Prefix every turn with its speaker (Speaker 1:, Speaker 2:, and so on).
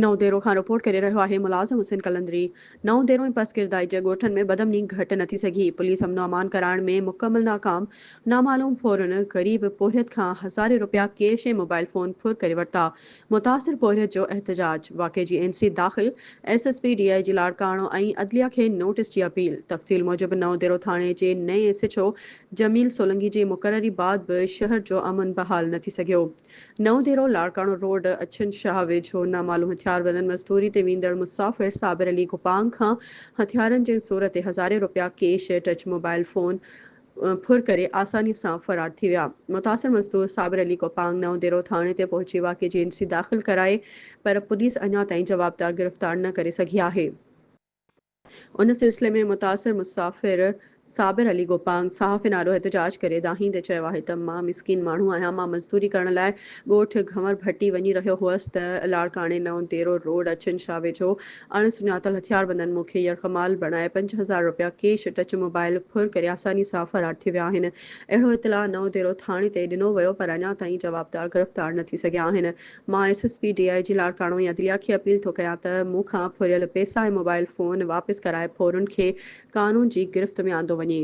Speaker 1: نئون ديرو کان رپورٽ ڪري رهيو آهي ملازم حسين قلندري نئون ديرو ۽ پسگردائي جي ڳوٺن ۾ بدامني گهٽ نه ٿي سگهي پوليس امن و امان ڪرائڻ ۾ مڪمل ناڪام نامعلوم ڦورن غريب پورهيت کان هزارين رپيا ڪيش ۽ موبائل فون ڦر ڪري ورتا متاثر پورهيت جو احتجاج واقعي جي اين سي داخل S S P D I G Larkana ۽ عدليه کي نوٽيس جي اپيل تفصيل موجب نئون ديرو ٿاڻي جي نئين S H O Jamil Solangi جي مقرري بعد به شهر جو امن بحال نه ٿي سگهيو. نئون ديرو لاڙڪاڻو روڊ اڇن شاهه ويجهو نامعلوم هٿياربندن مزدوري تي ويندڙ مسافر صابر علي گوپانگ کان هٿيارن جي زور تي هزارين رپيا ڪيش ٽچ موبائل فون ڦر ڪري آساني سان فرار ٿي ويا. متاثر مزدور صابر علي گوپانگ نئون ديرو ٿاڻي تي پهچي واقعي جي اين سي داخل ڪرائي پر پوليس اڃا تائين جوابدار گرفتار نه ڪري سگهي آهي. ان سلسلي ۾ متاثر مسافر صابر علي گوپانگ صحافين آڏو احتجاج ڪري دانهيندي چيو آهي ته مان مسڪين ماڻهو آهيان مان مزدوري ڪرڻ لاء ڳوٺ گهنور ڀٽي وڃي رهيو هئس ته لاڙڪاڻي نئون ديرو روڊ اڇن شاهه ويجهو اڻ سڃاتل هٿياربندن مون کي يرغمال بڻائي 5000 رپيا ڪيش ٽچ موبائل ڦر ڪري آساني سان فرار ٿي ويا آهن اهڙو اطلاع نئون ديرو ٿاڻي تي ڏنو ويو پر اڃا تائين جوابدار گرفتار نه ٿي سگهيا آهن مان S S P, D I G Larkana ۽ عدليه کي اپيل ٿو ڪيان ته مون کان ڦريل پئسا ۽ موبائل فون واپس ڪرائي ڦورن کي قانون جي گرفت ۾ آندو وڃي.